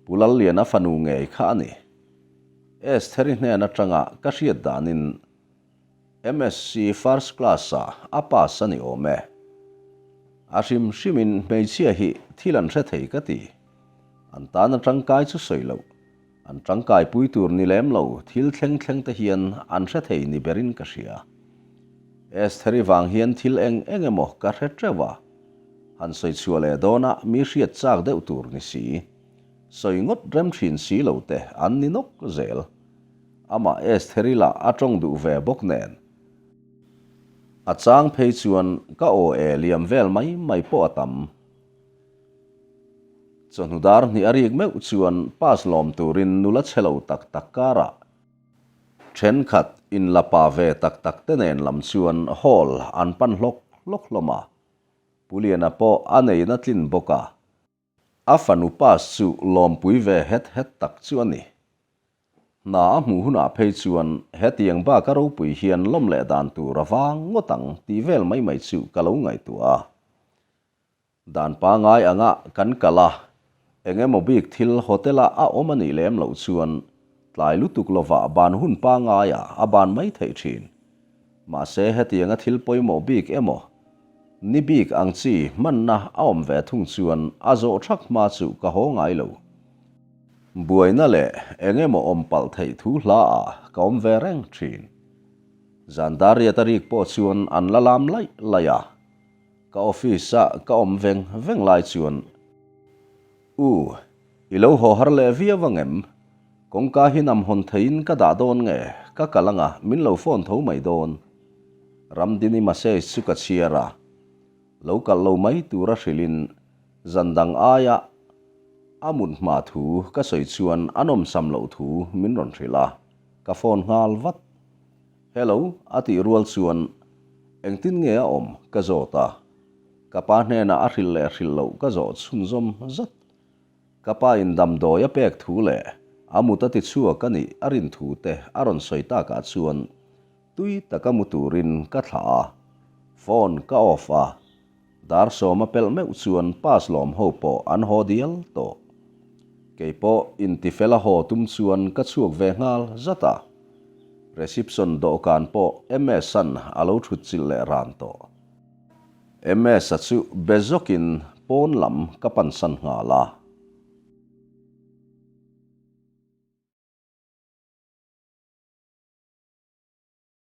Pu Lalliana fanu ngei kha a ni. Estheri hnen atanga ka hriat danin MSc First Class-ah a pass a ni awm e. A hrim hrimin hmeichhia hi thil an hre thei ka ti. An tan a tangkai chu sawi loh. An tangkai pui tur ni lem lo thil thleng thleng te hian an hre thei ni berin ka hria. Estheri vang hian thil eng eng emaw ka hre teuh a. Han sawi chhuah leh dawnah mi hriat chak deuh tur ni si. Sawi ngawt rem thin si lo te an ni nawk zel. Amah Estheri lah a tawng duh ve bawk nen. A chang phei chuan ka aw e liam vel mai mai pawh a tam. Chawhnu dar hnih a rik meuh chuan pass lawm turin nula chhe lo tak tak karah thenkhat inla pa ve tak tak te nen lam chuan hall an pan hlawk. hlawk hlawm a. Pu Liana pawh a neiin a tlin bawk a. A fanu pass chu lawmpui ve het het tak chu a ni. Hna a hmuh hunah phei chuan hetiang bak a ropui hian lawm leh dan tur a vang ngawt ang tih vel mai mai chu ka lo ngaihtuah a. Dan pangai anga kan kal a, eng emaw bik thil hotel ah a awm a nih lem loh chuan tlai lutuk lovah ban hun pangaia a ban mai theih thin. Mahse hetianga thil pawimawh bik emaw ni bik ang chi hmanna a awm ve thung chuan a zawh thak hma chu ka haw ngai lo. Buaina leh eng emaw awm palh theih thu hla ah ka awm ve reng thin. Zan dar riat a rik pawh chuan an la lam laih laih a. Ka office a ka awm veng veng lai chuan, U, i lo haw har leh viau ang em? Kawngka hi nam hawn theiin ka dah dawn nge? Ka kal anga min lo phone tho mai dawn. Ramdini message chu ka chhiar a, lo kalh lo mai tura hrilhin zan dang aia a mut hma thu ka sawi chuan a nawmsam loh thu min rawn hrilh a, ka phone nghal vat. Hello, a tih rual chuan engtin nge a awm ka zawt a, ka pa hnenah a hrilh leh hrilh loh ka zawh chhunzawm zat. Ka pa in damdawi a pek thu leh a mut a ti chhuak a nih a rin thu te a rawn sawi takah chuan tui taka mu turin ka thlah a, phone ka off a, Dar sawma pelh meuh chuan pass lawm ho pawh an haw dial tawh. Kei pawh intifel a haw tum chuan ka chhuak ve nghal zat a. Reception dawhkan pawh MS-a'n a lo thut chilh leh ran tawh. MS-a chu be zawkin pawn lam ka pansan nghal a.